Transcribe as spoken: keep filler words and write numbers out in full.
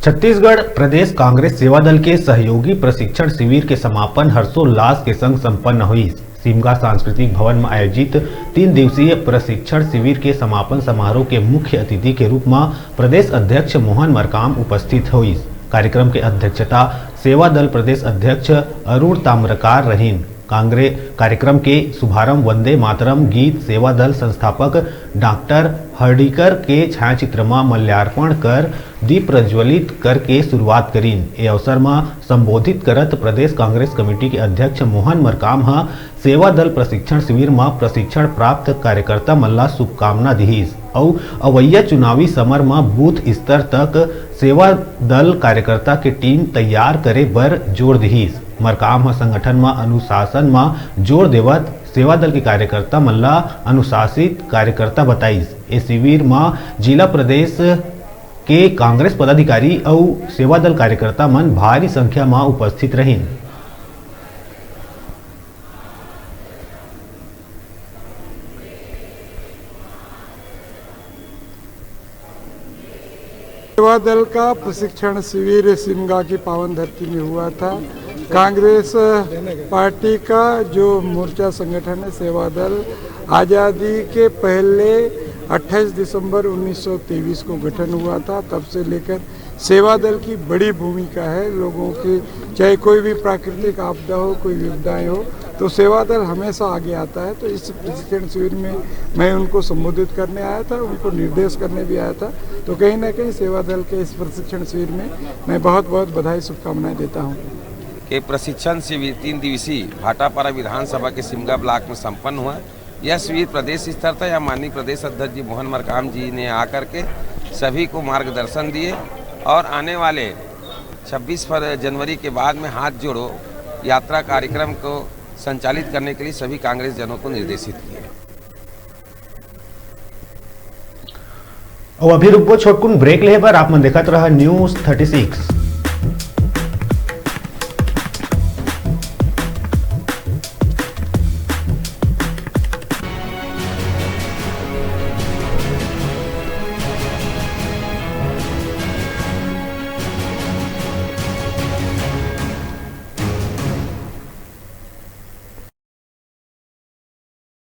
छत्तीसगढ़ प्रदेश कांग्रेस सेवा दल के सहयोगी प्रशिक्षण शिविर के समापन हर्षोल्लास के संग संपन्न होइस। सिमगा सांस्कृतिक भवन म आयोजित तीन दिवसीय प्रशिक्षण शिविर के समापन समारोह के मुख्य अतिथि के रूप म प्रदेश अध्यक्ष मोहन मरकाम उपस्थित होइस। कार्यक्रम के अध्यक्षता सेवा दल प्रदेश अध्यक्ष अरुण ताम्रकार रहिन। कांग्रेस कार्यक्रम के शुभारंभ वंदे मातरम गीत सेवा दल संस्थापक डॉक्टर हर्डीकर के छायाचित्र म माल्यार्पण कर दीप प्रज्वलित करके शुरुआत करीन। ए अवसर म संबोधित करत प्रदेश कांग्रेस कमेटी के अध्यक्ष मोहन मरकाम ह सेवा दल प्रशिक्षण शिविर म प्रशिक्षण प्राप्त कार्यकर्ता मन ला शुभकामना दिहिस अउ अवइया चुनावी समर म बूथ स्तर तक सेवा दल कार्यकर्ता के टीम तैयार करे बर जोर दिहिस। मरकाम ह संगठन म अनुशासन म जोर देवत सेवा दल के कार्यकर्ता मन ला अनुशासित कार्यकर्ता बताइस। ए शिविर म जिला प्रदेश के कांग्रेस पदाधिकारी अउ सेवा दल कार्यकर्ता मन भारी संख्या म उपस्थित रहिन। सेवा दल का प्रशिक्षण शिविर सिमगा की पावन धरती में हुआ था। कांग्रेस पार्टी का जो मोर्चा संगठन है सेवा दल, आज़ादी के पहले अट्ठाईस दिसंबर उन्नीस सौ तेईस को गठन हुआ था। तब से लेकर सेवा दल की बड़ी भूमिका है। लोगों की चाहे कोई भी प्राकृतिक आपदा हो, कोई विपदाएं हो, तो सेवा दल हमेशा आगे आता है। तो इस प्रशिक्षण शिविर में मैं उनको संबोधित करने आया था, उनको निर्देश करने भी आया था। तो कहीं ना कहीं सेवा दल के इस प्रशिक्षण शिविर में मैं बहुत बहुत बधाई, शुभकामनाएं देता हूँ। के प्रशिक्षण शिविर तीन दिवसीय भाटापारा विधानसभा के सिमगा ब्लॉक में संपन्न हुआ। यह शिविर प्रदेश स्तर था। यहाँ माननीय प्रदेश अध्यक्ष जी मोहन मरकाम जी ने आकर के सभी को मार्गदर्शन दिए और आने वाले छब्बीस फर-, जनवरी के बाद में हाथ जोड़ो यात्रा कार्यक्रम को संचालित करने के लिए सभी कांग्रेस जनों को निर्देशित किए। अउ अभी रुकबो छोटकुन ब्रेक लेहे बर। आप मन देखत रहा न्यूज़ थर्टी सिक्स।